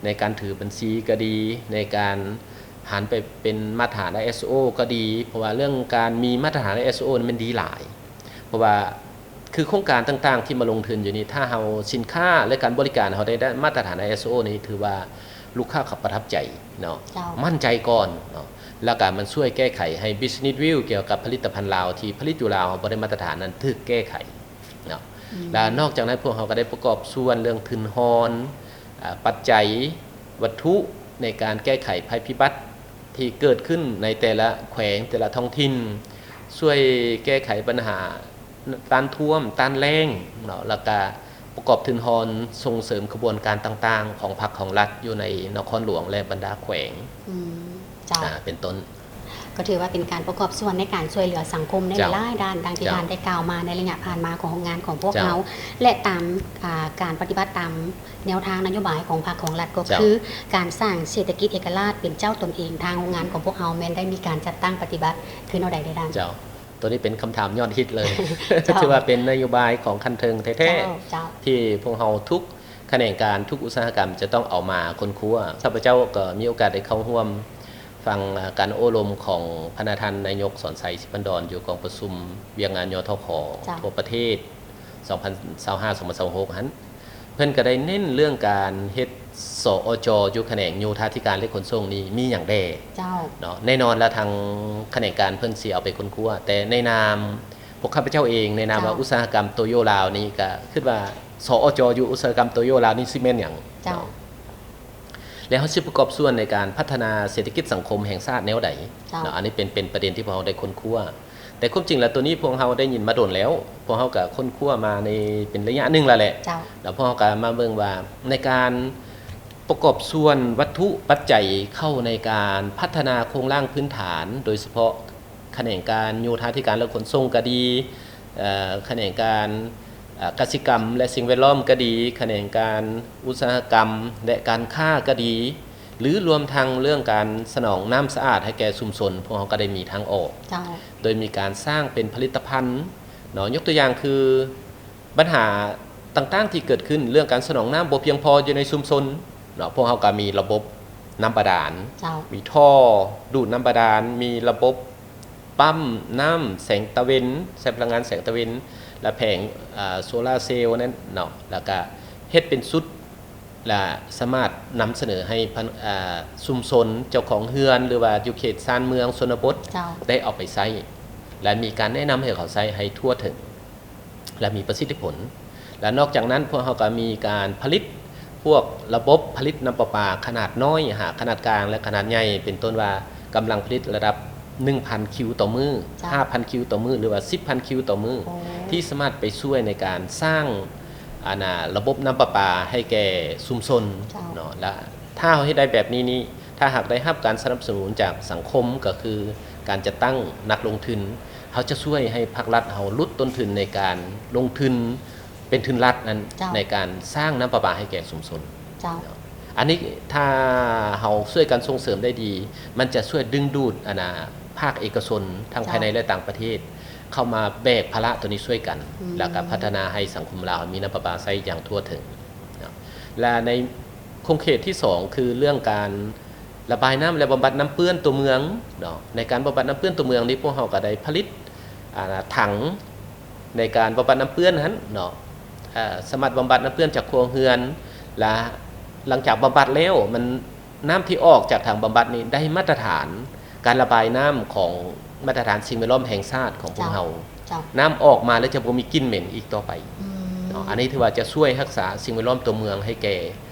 ໃນການຖືບັນຊີກໍດີ, ໃນການຫັນໄປເປັນມາດຕະຖານ ໄອເອສໂອ ກໍດີ, ເພາະວ່າເລື່ອງການມີມາດຕະຖານ ໄອເອສໂອ ນັ້ນແມ່ນດີຫຼາຍ. ເພາະວ່າຄືໂຄງການຕ່າງໆທີ່ມາລົງທຶນຢູ່ນີ້ ຖ້າເຮົາ ສິນຄ້າ ແລະ ການບໍລິການເຮົາໄດ້ ໄດ້ມາດຕະຖານ ໄອເອສໂອ ນີ້ ຖືວ່າລູກຄ້າເຂົາປະທັບໃຈເນາະ, ເຈົ້າ ໝັ້ນໃຈກ່ອນເນາະ, ແລ້ວກະມັນຊ່ວຍແກ້ໄຂໃຫ້ Business View ກ່ຽວກັບຜະລິດຕະພັນລາວທີ່ຜະລິດຢູ່ລາວບໍ່ໄດ້ມາດຕະຖານນັ້ນຖືກແກ້ໄຂເນາະ. ອືມ ແລະ ນອກຈາກນັ້ນພວກເຮົາກໍໄດ້ປະກອບສ່ວນເລື່ອງທຶນຮອນ, ອາ, ປັດໄຈ, ວັດຖຸໃນການແກ້ໄຂໄພພິບັດທີ່ເກີດຂຶ້ນໃນແຕ່ລະແຂວງ, ແຕ່ລະທ້ອງຖິ່ນ, ຊ່ວຍແກ້ໄຂບັນຫາ ນ້ຳຖ້ວມ, ຕ້ານແລ້ງເນາະ, ແລ້ວກະປະກອບທຶນຮອນສົ່ງເສີມຂະບວນການຕ່າງໆຂອງພັກຂອງລັດຢູ່ໃນນະຄອນຫຼວງ ແລະ ບັນດາແຂວງ ອືມ ເຈົ້າ ອາ ເປັນຕົ້ນ. ກໍຖືວ່າເປັນການປະກອບສ່ວນໃນການຊ່ວຍເຫຼືອສັງຄົມໃນ ເຈົ້າ ຫຼາຍໆດ້ານ ດັ່ງທີ່ ເຈົ້າ ທ່ານໄດ້ກ່າວມາໃນໄລຍະຜ່ານມາຂອງໂຮງງານຂອງພວກ ເຈົ້າ ເຮົາ ແລະ ຕາມ ອາ ການປະຕິບັດຕາມແນວທາງນະໂຍບາຍຂອງພັກຂອງລັດ ກໍ ເຈົ້າ ຄືການສ້າງເສດຖະກິດເອກະລາດເປັນເຈົ້າຕົນເອງ. ທາງໂຮງງານຂອງພວກເຮົາແມ່ນໄດ້ມີການຈັດຕັ້ງປະຕິບັດຄືແນວໃດແດ່ທ່ານ? ເຈົ້າ. ຕົວນີ້ເປັນຄຳຖາມຍອດຮິດເລີຍ ເຈົ້າ ຖືວ່າເປັນນະໂຍບາຍຂອງຂັ້ນເທິງແທ້ໆ ເຈົ້າ ເຈົ້າ ທີ່ພວກເຮົາທຸກຂະແໜງການ ທຸກອຸດສາຫະກຳຈະຕ້ອງເອົາມາຄົ້ນຄວ້າ. ຂ້າພະເຈົ້າກໍມີໂອກາດໄດ້ເຂົ້າຮ່ວມຟັງ ອາ ການໂອ້ລົມຂອງພະນະທ່ານນາຍົກ ສອນໄຊ ສີພັນດອນ ຢູ່ກອງປະຊຸມວຽກງານ ຍທຂ ເຈົ້າ ທົ່ວປະເທດ ສອງພັນຊາວຫ້າ ສອງພັນຊາວຫົກ ຫັ້ນ ເພິ່ນກໍໄດ້ເນັ້ນເລື່ອງການເຮັດ ສອຈ ຢູ່ຂະແໜງໂຍທາທິການ ແລະ ຂົນສົ່ງນີ້ມີຫຍັງແດ່ ເຈົ້າ ເນາະ. ແນ່ນອນລະ ທາງຂະແໜງການເພິ່ນຊິເອົາໄປຄົ້ນຄວ້າ, ແຕ່ໃນນາມພວກຂ້າພະເຈົ້າເອງ ໃນນາມ ເຈົ້າ ວ່າອຸດສາຫະກຳໂຕໂຢລາວນີ້ ກໍຄິດວ່າ ສອຈ ຢູ່ອຸດສາຫະກຳໂຕໂຢລາວນີ້ຊິແມ່ນຫຍັງ ເຈົ້າ ເນາະ ແລະ ເຮົາຊິປະກອບສ່ວນໃນການພັດທະນາເສດຖະກິດສັງຄົມແຫ່ງຊາດແນວໃດ ເຈົ້າ ເນາະ. ອັນນີ້ເປັນ ເປັນປະເດັນທີ່ພວກເຮົາໄດ້ຄົ້ນຄວ້າ. ແຕ່ຄວາມຈິງແລ້ວ ໂຕນີ້ພວກເຮົາໄດ້ຍິນມາດົນແລ້ວ, ພວກເຮົາກະຄົ້ນຄວ້າມາໃນເປັນໄລຍະໜຶ່ງແລ້ວແຫຼະ ເຈົ້າ ແລ້ວພວກເຮົາກະມາເບິ່ງວ່າ ໃນການປະກອບສ່ວນວັດຖຸປັດໄຈເຂົ້າໃນການພັດທະນາໂຄງລ່າງພື້ນຖານ ໂດຍສະເພາະຂະແໜງການໂຍທາທິການ ແລະ ຂົນສົ່ງກະດີ, ເອີ ຂະແໜງການ ອາ ກະສິກຳ ແລະ ສິ່ງແວດລ້ອມກໍດີ, ຂະແໜງການອຸດສາຫະກຳ ແລະ ການຄ້າກໍດີ ຫຼື ລວມທັງເລື່ອງການສະໜອງນ້ຳສະອາດໃຫ້ແກ່ຊຸມຊົນ, ພວກເຮົາກໍໄດ້ມີທາງອອກ ເຈົ້າ. ໂດຍມີການສ້າງເປັນຜະລິດຕະພັນເນາະ, ຍົກຕົວຢ່າງຄື ບັນຫາຕ່າງໆທີ່ເກີດຂຶ້ນ ເລື່ອງການສະໜອງນ້ຳບໍ່ພຽງພໍຢູ່ໃນຊຸມຊົນເນາະ, ພວກເຮົາກໍມີລະບົບນ້ຳບາດານ, ເຈົ້າ. ມີທໍ່ດູດນ້ຳບາດານ, ມີລະບົບ ປ້ຳນ້ຳແສງຕາເວັນ, ໃຊ້ພະລັງງານແສງຕາເວັນ ແລະ ແຜງ ອາ ໂຊລາເຊວນັ້ນເນາະ, ແລ້ວກະເຮັດເປັນຊຸດ ແລະ ສາມາດນຳສະເໜີໃຫ້ພະ ອາ ຊຸມຊົນເຈົ້າຂອງເຮືອນ ຫຼືວ່າຢູ່ເຂດຊານເມືອງຊົນນະບົດ ເຈົ້າ. ໄດ້ເອົາໄປໃຊ້ ແລະ ມີການແນະນຳໃຫ້ເຂົາໃຊ້ໃຫ້ທົ່ວເຖິງ ແລະ ມີປະສິດທິຜົນ. ແລະ ນອກຈາກນັ້ນ ພວກເຮົາກໍມີການຜະລິດພວກລະບົບຜະລິດນ້ຳປະປາຂະໜາດນ້ອຍ ຫາຂະໜາດກາງ ແລະ ຂະໜາດໃຫຍ່ ເປັນຕົ້ນວ່າກຳລັງຜະລິດລະດັບໜຶ່ງພັນຄິວຕໍ່ມື້, ເຈົ້າ. ຫ້າພັນຄິວຕໍ່ມື້ ຫຼືວ່າສິບພັນຄິວຕໍ່ມື້ ໂອ້ ທີ່ສາມາດໄປຊ່ວຍໃນການສ້າງ ອັນນ່າ ລະບົບນ້ຳປະປາໃຫ້ແກ່ຊຸມຊົນ ເຈົ້າ. ເນາະ. ແລະ ຖ້າເຮົາເຮັດໄດ້ແບບນີ້ນີ້ ຖ້າຫາກໄດ້ຮັບການສະໜັບສະໜູນຈາກສັງຄົມ ກໍຄືການຈັດຕັ້ງນັກລົງທຶນ, ເຮົາຈະຊ່ວຍໃຫ້ພາກລັດເຮົາຫຼຸດຕົ້ນທຶນໃນການລົງທຶນເປັນທຶນລັດນັ້ນ ເຈົ້າ. ໃນການສ້າງນ້ຳປະປາໃຫ້ແກ່ຊຸມຊົນ ເຈົ້າ. ເນາະ. ອັນນີ້ຖ້າເຮົາຊ່ວຍກັນສົ່ງເສີມໄດ້ດີ ມັນຈະຊ່ວຍດຶງດູດ ອັນນ່າ ພາກເອກະຊົນ ທັງ ເຈົ້າ. ພາຍໃນ ແລະ ຕ່າງປະເທດ ເຂົ້າມາແບກພາລະໂຕນີ້ຊ່ວຍກັນ ອືມ ແລ້ວກໍພັດທະນາໃຫ້ສັງຄົມລາວມີນ້ຳປະປາໃຊ້ຢ່າງທົ່ວເຖິງເນາະ. ແລະ ໃນຂົງເຂດທີສອງ ຄືເລື່ອງການລະບາຍນ້ຳ ແລະ ບຳບັດນ້ຳເປື້ອນຕົວເມືອງເນາະ. ໃນການບຳບັດນ້ຳເປື້ອນຕົວເມືອງນີ້ ພວກເຮົາກໍໄດ້ຜະລິດ ອາ ຖັງໃນການບຳບັດນ້ຳເປື້ອນຫັ້ນເນາະ, ອາ ສາມາດບຳບັດນ້ຳເປື້ອນຈາກຄົວເຮືອນ ແລະ ຫຼັງຈາກບຳບັດແລ້ວ ມັນ ນ້ຳທີ່ອອກຈາກຖັງບຳບັດນີ້ໄດ້ມາດຕະຖານການລະບາຍນ້ຳຂອງມາດຕະຖານສິ່ງແວດລ້ອມແຫ່ງຊາດຂອງພວກເຮົາ ເຈົ້າ ເຈົ້າ. ນ້ຳອອກມາແລ້ວຈະບໍ່ມີກິ່ນເໝັນອີກຕໍ່ໄປ ອືມ ເນາະ. ອັນນີ້ຖືວ່າຈະຊ່ວຍຮັກສາສິ່ງແວດລ້ອມຕົວເມືອງໃຫ້ແກ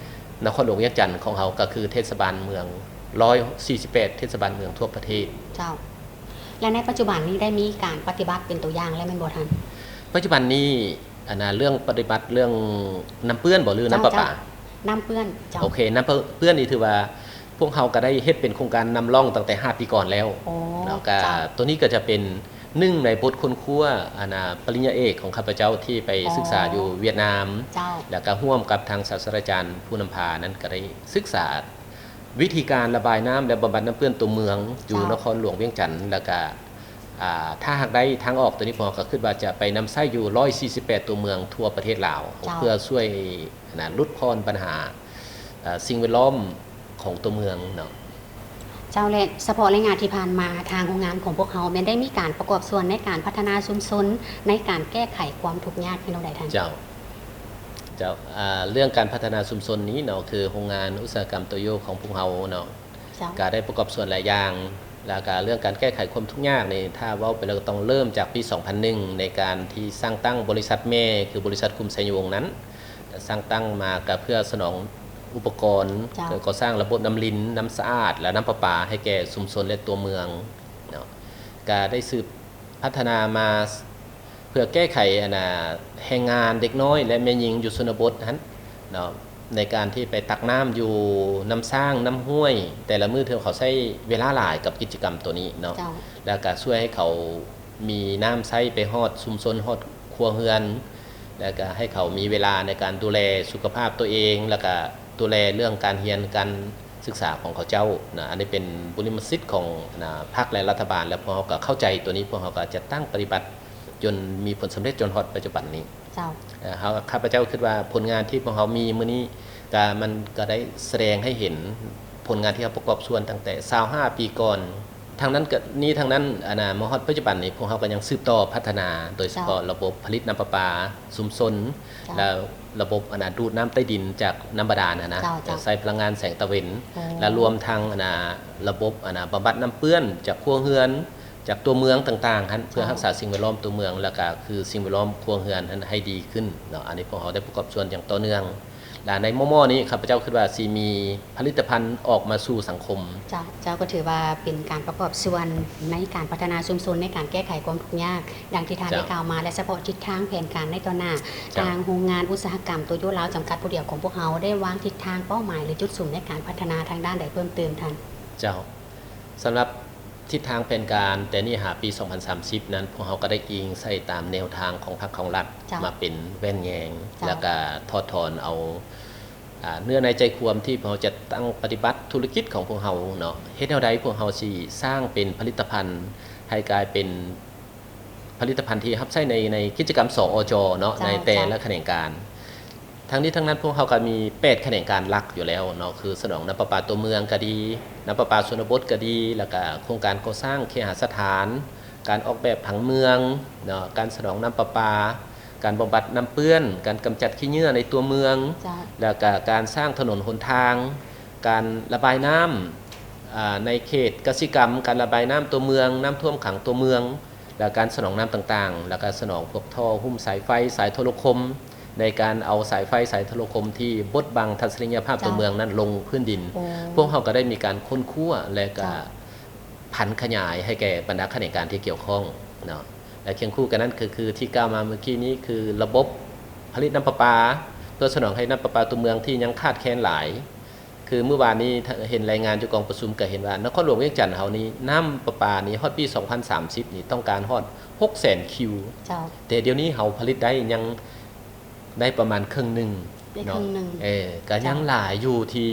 ່ນະຄອນຫຼວງວຽງຈັນຂອງເຮົາ ກໍຄືເທດສະບານເມືອງຮ້ອຍສີ່ສິບແປດເທດສະບານເມືອງທົ່ວປະເທດ ເຈົ້າ. ແລະ ໃນປັດຈຸບັນນີ້ໄດ້ມີການປະຕິບັດເປັນຕົວຢ່າງແລ້ວແມ່ນບໍ່ທ່ານ? ປັດຈຸບັນນີ້ ອັນນ່າ ເລື່ອງປະຕິບັດເລື່ອງນ້ຳເປື້ອນບໍ່ ຫຼື ເຈົ້າ ນ້ຳປະປາ? ເຈົ້າ ນ້ຳເປື້ອນ ເຈົ້າ. ໂອເຄ ນ້ຳເປື້ອນນີ້ຖືວ່າພວກເຮົາກໍໄດ້ເຮັດເປັນໂຄງການນຳຮ່ອງຕັ້ງແຕ່ຫ້າປີກ່ອນແລ້ວ ໂອ້ ເນາະ. ກໍ ເຈົ້າ. ໂຕນີ້ກໍຈະເປັນໜຶ່ງໃນບົດຄົ້ນຄວ້າ ອັນນ່າ ປະລິນຍາເອກຂອງຂ້າພະເຈົ້າທີ່ໄປ ອໍ ສຶກສາຢູ່ຫວຽດນາມ ເຈົ້າ. ແລ້ວກໍຮ່ວມກັບທາງສາດສະດາຈານຜູ້ນຳພານັ້ນ ກໍໄດ້ສຶກສາ ວິທີການລະບາຍນ້ຳ ແລະ ບຳບັດນ້ຳເປື້ອນຕົວເມືອງຢູ່ ເຈົ້າ ນະຄອນຫຼວງວຽງຈັນ ແລ້ວກະ ອາ ຖ້າຫາກໄດ້ທາງອອກໂຕນີ້ ພວກເຮົາກໍຄິດວ່າຈະໄປນຳໃຊ້ຢູ່ຮ້ອຍສີ່ສິບແປດຕົວເມືອງທົ່ວປະເທດລາວ ເຈົ້າ ເພື່ອຊ່ວຍ ອັນນ່າ ຫຼຸດຜ່ອນບັນຫາ ອາ ສິ່ງແວດລ້ອມຂອງຕົວເມືອງເນາະ. ເຈົ້າ ແລະ ສະເພາະໄລຍະທີ່ຜ່ານມາ ທາງໂຮງງານຂອງພວກເຮົາແມ່ນໄດ້ມີການປະກອບສ່ວນໃນການພັດທະນາຊຸມຊົນ ໃນການແກ້ໄຂຄວາມທຸກຍາກແມ່ນແນວໃດທ່ານ? ເຈົ້າ. ເຈົ້າ ອາ ເລື່ອງການພັດທະນາຊຸມຊົນນີ້ເນາະ ຄືໂຮງງານອຸດສາຫະກຳໂຕໂຢຂອງພວກເຮົາເນາະ ເຈົ້າ ກະໄດ້ປະກອບສ່ວນຫຼາຍຢ່າງ ແລ້ວກະເລື່ອງການແກ້ໄຂຄວາມທຸກຍາກນີ້ ຖ້າເວົ້າໄປແລ້ວກໍຕ້ອງເລີ່ມຈາກປີສອງພັນໜຶ່ງ ໃນການທີ່ສ້າງຕັ້ງບໍລິສັດແມ່ ຄືບໍລິສັດຄຸ້ມໄຊຍະວົງນັ້ນ ສ້າງຕັ້ງມາກະເພື່ອສະໜອງອຸປະກອນ ເຈົ້າ ເພື່ອກໍ່ສ້າງລະບົບນ້ຳລິນ, ນ້ຳສະອາດ ແລະ ນ້ຳປະປາໃຫ້ແກ່ຊຸມຊົນ ແລະ ຕົວເມືອງເນາະ ກະໄດ້ສືບພັດທະນາມາ ເພື່ອແກ້ໄຂ ອັນນ່າ ແຮງງານເດັກນ້ອຍ ແລະ ແມ່ຍິງຢູ່ຊົນນະບົດຫັ້ນເນາະ ໃນການທີ່ໄປຕັກນ້ຳຢູ່ນ້ຳສ້າງ ນ້ຳຫ້ວຍ ແຕ່ລະມື້ເທື່ອເຂົາໃຊ້ເວລາຫຼາຍກັບກິດຈະກຳໂຕນີ້ເນາະ ເຈົ້າ ແລ້ວກະຊ່ວຍໃຫ້ເຂົາມີນ້ຳໃຊ້ໄປຮອດຊຸມຊົນ ຮອດຄົວເຮືອນ ແລ້ວກະໃຫ້ເຂົາມີເວລາໃນການດູແລສຸຂະພາບຕົວເອງ ແລ້ວກະດູແລເລື່ອງການຮຽນການສຶກສາຂອງເຂົາເຈົ້ານະ. ອັນນີ້ເປັນບຸລິມະສິດຂອງ ນະ ພັກ ແລະ ລັດຖະບານ ແລະ ພວກເຮົາກະເຂົ້າໃຈໂຕນີ້ ພວກເຮົາກະຈັດຕັ້ງປະຕິບັດ ຈົນມີຜົນສຳເລັດຈົນຮອດປັດຈຸບັນນີ້. ເຈົ້າ. ເອີ ເຮົາ ຂ້າພະເຈົ້າຄິດວ່າຜົນງານທີ່ພວກເຮົາມີມື້ນີ້ ກະ ມັນກະໄດ້ສະແດງໃຫ້ເຫັນຜົນງານທີ່ເຮົາປະກອບສ່ວນຕັ້ງແຕ່ຊາວຫ້າປີກ່ອນ. ທັງນັ້ນກະ ນີ້ທັງນັ້ນ ອັນນ່າ ມາຮອດປັດຈຸບັນນີ້ ພວກເຮົາກະຍັງສືບຕໍ່ພັດທະນາ ໂດຍສະເພາະ ເຈົ້າ ລະບົບຜະລິດນ້ຳປະປາຊຸມຊົນ ເຈົ້າ ແລະ ລະບົບ ອັນນ່າ ດູດນ້ຳໃຕ້ດິນຈາກນ້ຳບາດານຫັ້ນນະ ເຈົ້າ ເຈົ້າ ໃຊ້ພະລັງງານແສງຕາເວັນ ໂອ້ ແລະ ລວມທັງ ອັນນ່າ ລະບົບ ອັນນ່າ ບຳບັດນ້ຳເປື້ອນຈາກຄົວເຮືອນ ຈາກຕົວເມືອງຕ່າງໆຫັ້ນ ເພື່ອ ເຈົ້າ ຮັກສາສິ່ງແວດລ້ອມຕົວເມືອງ ແລ້ວກະຄືສິ່ງແວດລ້ອມຄົວເຮືອນຫັ້ນໃຫ້ດີຂຶ້ນເນາະ. ອັນນີ້ພວກເຮົາໄດ້ປະກອບສ່ວນຢ່າງຕໍ່ເນື່ອງ ແລະ ໃນມໍ່ໆນີ້ ຂ້າພະເຈົ້າຄິດວ່າຊິມີຜະລິດຕະພັນອອກມາສູ່ສັງຄົມ. ເຈົ້າ ເຈົ້າ ກໍຖືວ່າເປັນການປະກອບສ່ວນໃນການພັດທະນາຊຸມຊົນ ໃນການແກ້ໄຂຄວາມທຸກຍາກ ດັ່ງທີ່ທ່ານ ເຈົ້າ ໄດ້ກ່າວມາ ແລະ ສະເພາະທິດທາງແຜນການໃນຕໍ່ໜ້າ ເຈົ້າ ທາງໂຮງງານອຸດສາຫະກຳໂຕໂຢລາວຈຳກັດຜູ້ດຽວຂອງພວກເຮົາ ໄດ້ວາງທິດທາງເປົ້າໝາຍ ຫຼື ຈຸດສຸມໃນການພັດທະນາທາງດ້ານໃດເພີ່ມເຕີມທ່ານ? ເຈົ້າ. ສຳລັບ ທິດທາງແຜນການແຕ່ນີ້ຫາປີສອງພັນສາມສິບນັ້ນ ພວກເຮົາກໍໄດ້ອີງໃສ່ຕາມແນວທາງຂອງພັກຂອງລັດ ເຈົ້າ ມາເປັນແວ່ນແຍງ ເຈົ້າ ແລ້ວກໍຖອດຖອນເອົາ ອ່າ ເນື້ອໃນໃຈຄວາມທີ່ພວກເຮົາຈະຕັ້ງປະຕິບັດທຸລະກິດຂອງພວກເຮົາເນາະ ເຮັດແນວໃດພວກເຮົາຊິສ້າງເປັນຜະລິດຕະພັນໃຫ້ກາຍເປັນ ຜະລິດຕະພັນທີ່ຮັບໃຊ້ໃນ ໃນກິດຈະກຳ ສອຈ ເນາະ ເຈົ້າ ໃນແຕ່ລະ ເຈົ້າ ຂະແໜງການ. ທັງນີ້ທັງນັ້ນ ພວກເຮົາກໍມີແປດຂະແໜງການຫຼັກຢູ່ແລ້ວເນາະ ຄືສະໜອງນ້ຳປະປາຕົວເມືອງກໍດີ, ນ້ຳປະປາຊົນນະບົດກໍດີ, ແລ້ວກະໂຄງການກໍ່ສ້າງເຄຫະສະຖານ, ການອອກແບບຜັງເມືອງເນາະ, ການສະໜອງນ້ຳປະປາ, ການບຳບັດນ້ຳເປື້ອນ, ການກຳຈັດຂີ້ເຫຍື້ອໃນຕົວເມືອງ, ເຈົ້າ ແລ້ວກະການສ້າງຖະໜົນຫົນທາງ, ການລະບາຍນ້ຳ ອາ ໃນເຂດກະສິກຳ, ການລະບາຍນ້ຳຕົວເມືອງ, ນ້ຳຖ້ວມຂັງຕົວເມືອງ ແລະ ການສະໜອງນ້ຳຕ່າງໆ ແລ້ວກະສະໜອງພວກທໍ່ຫຸ້ມສາຍໄຟ, ສາຍໂທລະຄົມ ໃນການເອົາສາຍໄຟ, ສາຍໂທລະຄົມທີ່ບົດບັງທັດສະນີຍະພາບຕົວເມືອງນັ້ນລົງພື້ນດິນ. ໂອ້ ພວກເຮົາກໍໄດ້ມີການຄົ້ນຄວ້າ ແລະກະ ເຈົ້າ ຜັນຂະຫຍາຍໃຫ້ແກ່ບັນດາຂະແໜງການທີ່ກ່ຽວຂ້ອງເນາະ. ແລະຄຽງຄູ່ກັນນັ້ນກໍຄືທີ່ກ່າວມາເມື່ອກີ້ນີ້ ຄືລະບົບຜະລິດນ້ຳປະປາ ເພື່ອສະໜອງໃຫ້ນ້ຳປະປາຕົວເມືອງທີ່ຍັງຂາດແຄນຫຼາຍ. ຄືມື້ວານນີ້ເຫັນລາຍງານຢູ່ກອງປະຊຸມ ກໍເຫັນວ່ານະຄອນຫຼວງວຽງຈັນເຮົານີ້ ນ້ຳປະປານີ້ຮອດປີສອງພັນສາມສິບນີ້ຕ້ອງການຮອດຫົກແສນຄິວ. ເຈົ້າ ແຕ່ດຽວນີ້ເຮົາຜະລິດໄດ້ຍັງໄດ້ປະມານເຄິ່ງໜຶ່ງ ໄດ້ເຄິ່ງໜຶ່ງ ເນາະ. ເອີ ກໍຍັງ ເຈົ້າ ຫຼາຍຢູ່ທີ່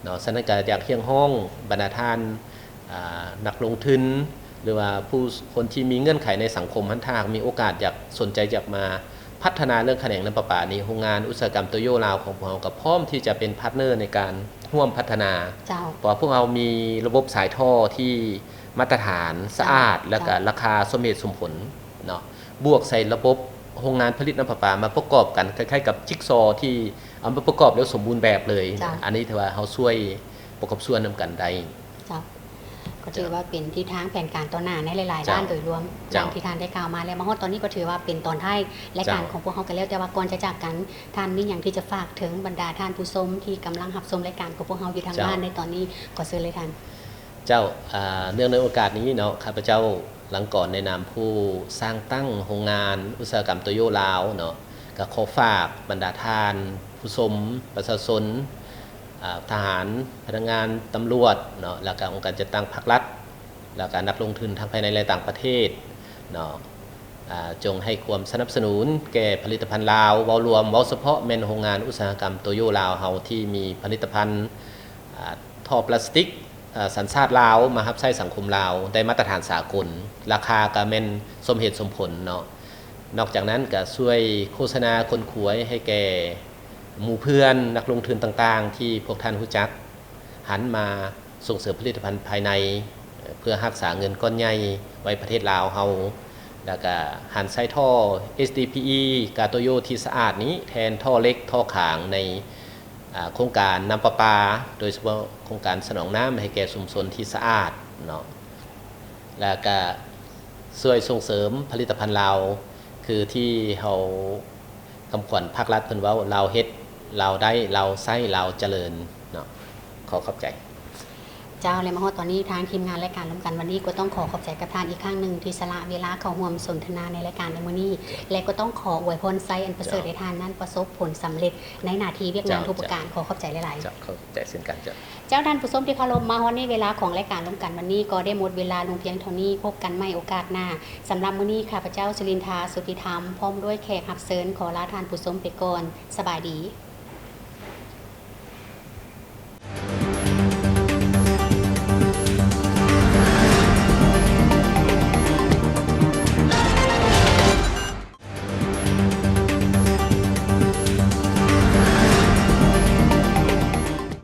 ເນາະ. ສະນັ້ນກໍຢາກຮຽກຮ້ອງບັນດາທ່ານ ອ່າ ນັກລົງທຶນ ຫຼືວ່າຜູ້ ຄົນທີ່ມີເງື່ອນໄຂໃນສັງຄົມຫັ້ນ ຖ້າຫາກມີໂອກາດຢາກ ສົນໃຈຢາກມາພັດທະນາເລື່ອງຂະແໜງນ້ຳປະປານີ້ ໂຮງງານອຸດສາຫະກຳໂຕໂຢລາວຂອງພວກເຮົາກໍພ້ອມທີ່ຈະເປັນພາດເນີໃນການຮ່ວມພັດທະນາ. ເຈົ້າ ເພາະວ່າພວກເຮົາມີລະບົບສາຍທໍ່ທີ່ມາດຕະຖານ, ສະອາດ ເຈົ້າ ແລ້ວກະ ເຈົ້າ ລາຄາສົມເຫດສົມຜົນເນາະ. ບວກໃສ່ລະບົບໂຮງງານຜະລິດນ້ຳປະປາມາປະກອບກັນ ຄ້າຍໆກັບຈິກຊໍທີ່ເອົາມາປະກອບແລ້ວສົມບູນແບບເລີຍ. ເຈົ້າ ອັນນີ້ຖືວ່າເຮົາຊ່ວຍປະກອບສ່ວນນຳກັນໄດ້. ເຈົ້າ ກໍຖືວ່າເປັນທິດທາງແຜນການຕໍ່ໜ້າໃນຫຼາຍໆ ເຈົ້າ ດ້ານໂດຍລວມ ເຈົ້າ ດັ່ງທີ່ທ່ານໄດ້ກ່າວມາແລ້ວ. ມາຮອດຕອນນີ້ກໍຖືວ່າເປັນຕອນທ້າຍລາຍການ ເຈົ້າ ຂອງພວກເຮົາກັນແລ້ວ, ແຕ່ວ່າກ່ອນຈະຈາກກັນ ທ່ານມີຫຍັງທີ່ຈະຝາກເຖິງບັນດາທ່ານຜູ້ຊົມທີ່ກຳລັງຮັບຊົມລາຍການຂອງພວກເຮົາຢູ່ທາງ ເຈົ້າ ບ້ານໃນຕອນນີ້? ຂໍເຊີນເລີຍທ່ານ. ເຈົ້າ ອາ ເນື່ອງໃນໂອກາດນີ້ເນາະ ຂ້າພະເຈົ້າ ລັງກອນ ໃນນາມຜູ້ສ້າງຕັ້ງໂຮງງານອຸດສາຫະກຳໂຕໂຢລາວເນາະ ກໍຂໍຝາກບັນດາທ່ານຜູ້ຊົມ, ປະຊາຊົນ, ອາ ທະຫານ, ພະນັກງານຕຳຫຼວດເນາະ ແລ້ວກໍອົງການຈັດຕັ້ງພາກລັດ ແລ້ວກໍນັກລົງທຶນທັງພາຍໃນ ແລະ ຕ່າງປະເທດເນາະ ອາ ຈົ່ງໃຫ້ຄວາມສະໜັບສະໜູນແກ່ຜະລິດຕະພັນລາວເວົ້າລວມ, ເວົ້າສະເພາະແມ່ນໂຮງງານອຸດສາຫະກຳໂຕໂຢລາວເຮົາ ທີ່ມີຜະລິດຕະພັນ ອາ ທໍ່ປລາສຕິກ ອາ ສັນຊາດລາວມາຮັບໃຊ້ສັງຄົມລາວ ໄດ້ມາດຕະຖານສາກົນ, ລາຄາກໍແມ່ນສົມເຫດສົມຜົນເນາະ. ນອກຈາກນັ້ນກໍຊ່ວຍໂຄສະນາຂົນຂວາຍໃຫ້ແກ່ໝູ່ເພື່ອນນັກລົງທຶນຕ່າງໆ ທີ່ພວກທ່ານຮູ້ຈັກ ຫັນມາສົ່ງເສີມຜະລິດຕະພັນພາຍໃນ ເພື່ອຮັກສາເງິນກ້ອນໃຫຍ່ໄວ້ປະເທດລາວເຮົາ ແລ້ວກະຫັນໃຊ້ທໍ່ ເອສດີພີອີ ກາໂຕໂຢທີ່ສະອາດນີ້ ແທນທໍ່ເຫຼັກ, ທໍ່ຄາງໃນ ອາ ໂຄງການນ້ຳປະປາ, ໂດຍສະເພາະໂຄງການສະໜອງນ້ຳໃຫ້ແກ່ຊຸມຊົນທີ່ສະອາດເນາະ ແລ້ວກະຊ່ວຍສົ່ງເສີມຜະລິດຕະພັນລາວ ຄືທີ່ເຮົາ ຄຳຂວັນພາກລັດເພິ່ນເວົ້າ ລາວເຮັດ, ລາວໄດ້, ລາວໃຊ້, ລາວຈະເລີນເນາະ. ຂໍຂອບໃຈ. ເຈົ້າ ແລະ ມາຮອດຕອນນີ້ ທາງທີມງານລາຍການລົມກັນວັນນີ້ ກໍຕ້ອງຂໍຂອບໃຈກັບທ່ານອີກຄັ້ງໜຶ່ງ ທີ່ສະຫຼະເວລາເຂົ້າຮ່ວມສົນທະນາໃນລາຍການໃນມື້ນີ້ ແລະ ກໍຕ້ອງຂໍອວຍພອນໄຊອັນປະເສີດໃຫ້ທ່ານນັ້ນປະສົບຜົນສຳເລັດໃນໜ້າທີ່ວຽກງານທຸກປະການ. ຂໍຂອບໃຈຫຼາຍໆ. ເຈົ້າ ຂອບໃຈເຊັ່ນກັນ. ເຈົ້າ ເຈົ້າ ທ່ານຜູ້ຊົມທີ່ເຄົາລົບ, ມາຮອດນີ້ເວລາຂອງລາຍການລົມກັນວັນນີ້ກໍໄດ້ໝົດເວລາລົງພຽງເທົ່ານີ້. ພົບກັນໃໝ່ໂອກາດໜ້າ. ສຳລັບມື້ນີ້ ຂ້າພະເຈົ້າ ສຸລິນທາ ສຸດທິທຳ ພ້ອມດ້ວຍແຂກຮັບເຊີນ ຂໍລາທ່ານຜູ້ຊົມໄປກ່ອນ. ສະບາຍດີ.